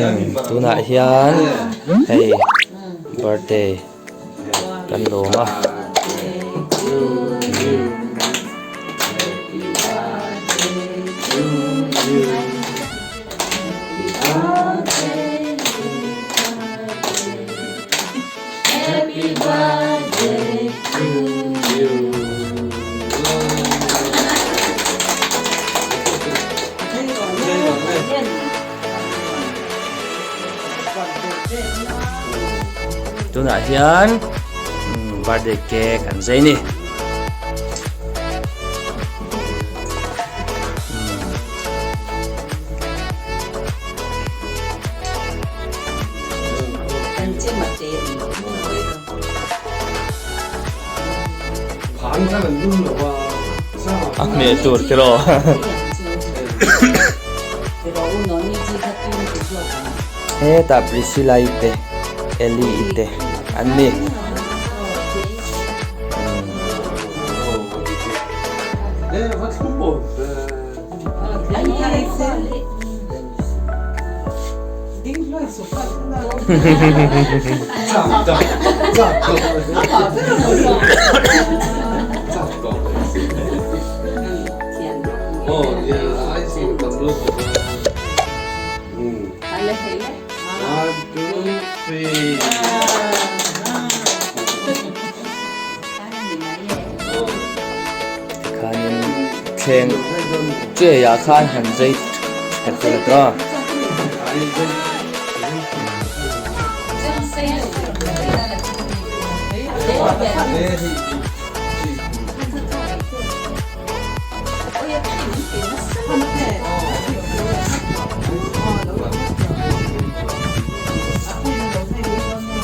Tunah hian hei birthday kan lawm a. Tunah hian birthday cake an zai ni. A hmeh tur tiraw. Hetah Priscilla i te Ellie i te an ni. Tikhanin thleng tray ah khan han zai that vel a.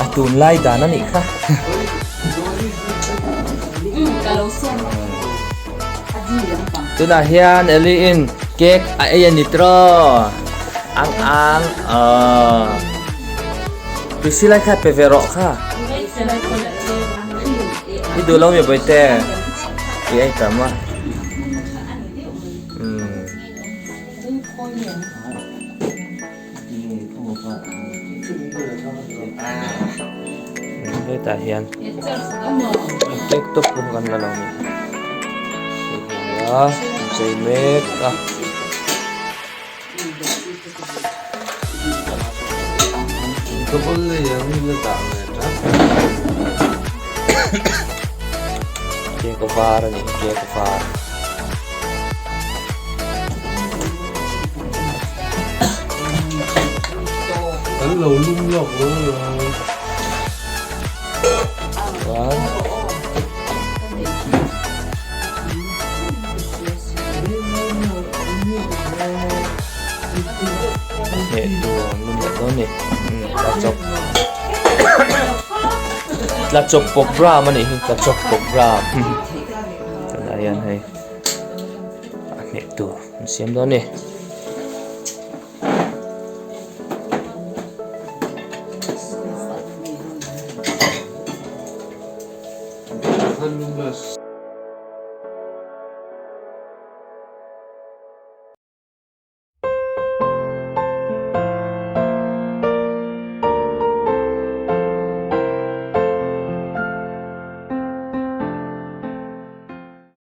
A tunlai dan a nih kha. Tunah hian Eli in cake a ei a ni tiraw ang ang aw Priscilla kha pe ve rawh kha i duh lo mi bawihte i ei tam a umm. Hetah hian cake tawp pawh kan la lo ni a inchei mek a. Cake var a ni cake var. Kan lo lum lawk lo lo. Chuan hmeh tur an lum leh dawn ni. Tla chawp tla chawp program a nih hi tla chawp program. Tunah hian hei. A hmeh tur an siam dawn a ni.